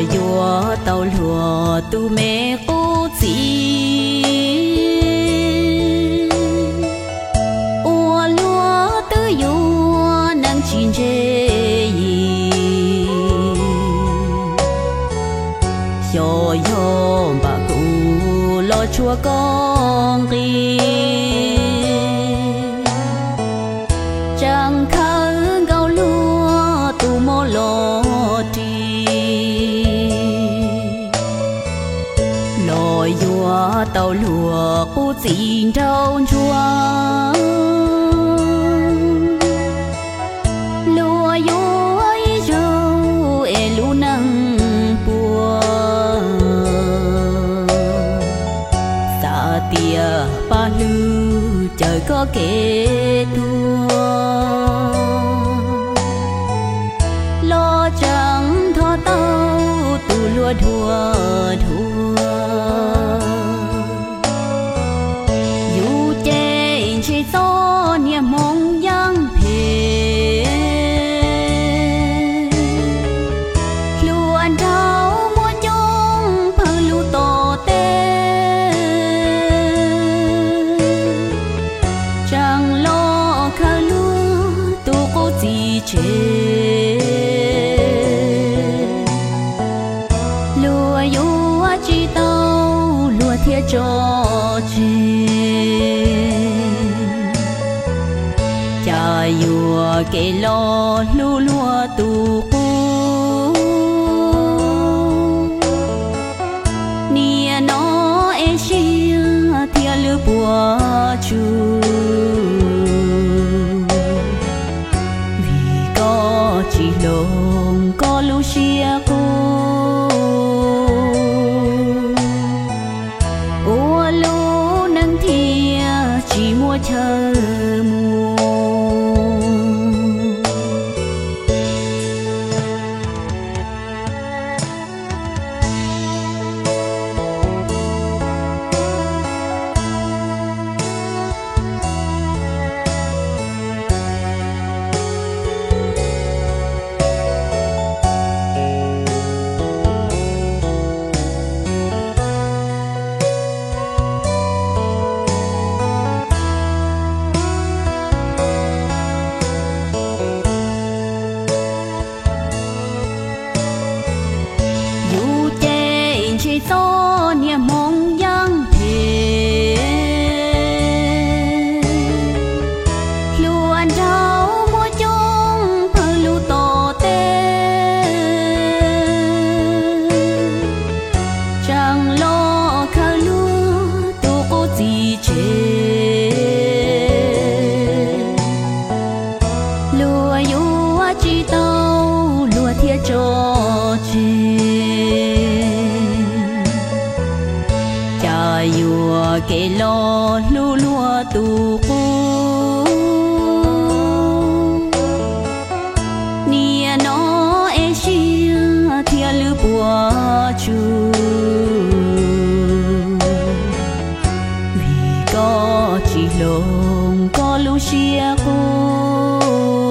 Yuav tau luag tus me qub txiv, ua luaj twb yuav neeg tsis ntse yim. Xyov yog npam kuv los tshua koj nqi, tseem khawb nkaus luag tus mos los ris. Los yuav tau luag qub txiv nraug ntsuag, luag yuav ib zaug es lub neej puas. Xav tias paj hlwb caw koj kev tuag, los tseem nthov tau tus hluas dhuav dhuav. Yus ces ntshe txoj niag hmoov yeej phem, hluas nraug muaj coob pheej lub tom teb, tseem los khawb luag tus qub txiv tseg. Luag yuav tsis tau luag thiaj tso tseg. Cas yuav kev los hlub luag tus qub, niam no es siab thiab lwj puas tsuaj, vim koj tsis hloov koj lub siab qub. Ua lub neej thiaj tsis muaj chaw mus. Yus ces ntshe txoj niag hmoov yeej phem, hluas nraug muaj coob pheej lub tom teb, tseem los khawb luag tus qub txiv tseg. Luag yuav tsis tau luag thiaj tso tseg. Cas yuav kev los hlub luag tus qub, niam no es siab thiab lwj puas tsuaj, vim koj tsis hloov koj lub siab qub.